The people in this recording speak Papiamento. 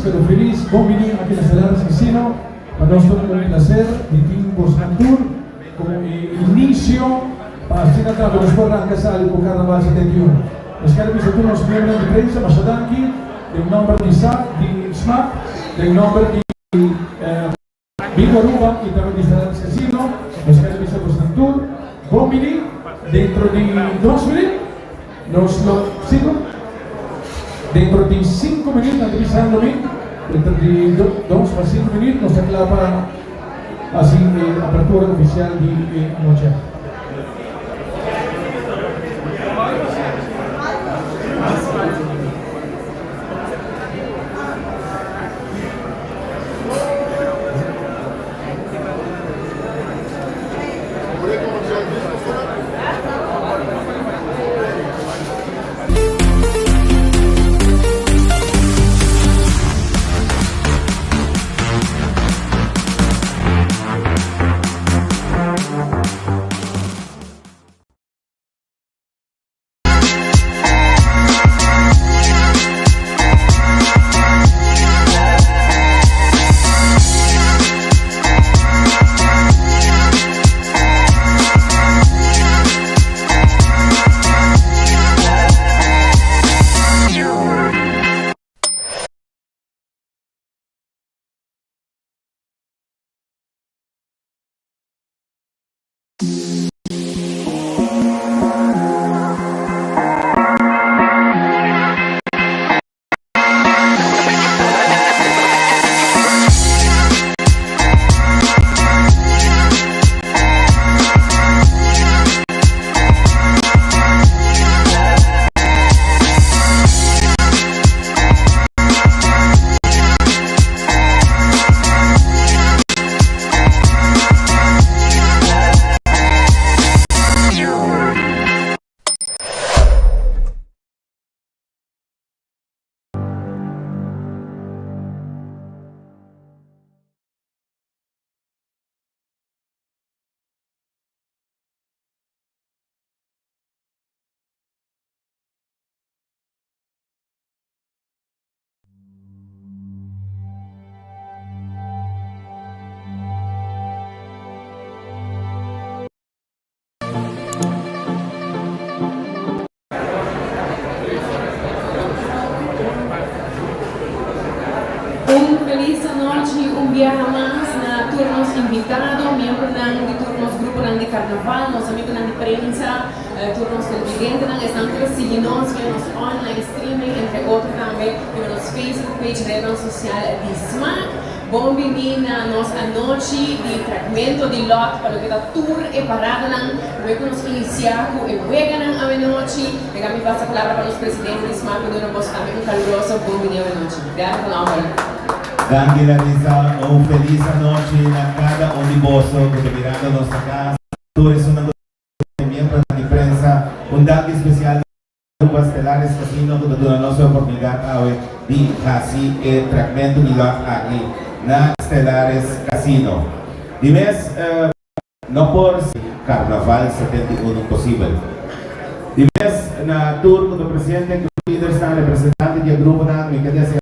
pero felis bon bini aki na Stellaris Casino. Pa nos ta un placer di tin bosnan tur como e inicio pa asina tambe nos por ranca sali cu Carnaval 71. Nos kier bisa tur nos miembronan di prensa masha danki den nomber di sa di smac, den nomber di Bingo Aruba y tambe di Stellaris Casino. Nos kier bisa bosnan tur bon bini. Dentro di dos minuut nos lo sigo. Dentro di cinco minuut nan ta bisando mi, dentro di dos pa cinco minuut nos ta cla pa haci e apertura oficial di e anochi aki. Un felis anochi un biaha mas na tur nos invitado, miembronan di tur nos gruponan di carnaval, nos amigonan di prensa, tur nos televidentenan, esnan ku ta sigui nos via nos online streaming, entre otro tambe riba nos Facebook page, rednan sosial di Smaak. Bon bini na nos anochi di trekmento di lòt pa loke ta tur e paradanan. Promé ku nos inisiá ku e weganan awenochi, laga mi pasa palabra pa nos presidente di Smaak ku duna bos tambe un kaluroso bon bini awenochi. Dèlke pa nòmber. Danki Larissa, un felis anochi na kada un di boso ku ta mirando nos na kas, tur esunnan ku ta miembronan di prensa, un danki spesial na. Aruba Stellaris Casino cu ta duna nos e oportunidad awe di haci e trekmento di lot aki na Stellaris Casino. Di mes no por si Carnaval 71 posibel. Di mes na tur cu ta presente, cu lidersnan, representante di e gruponan.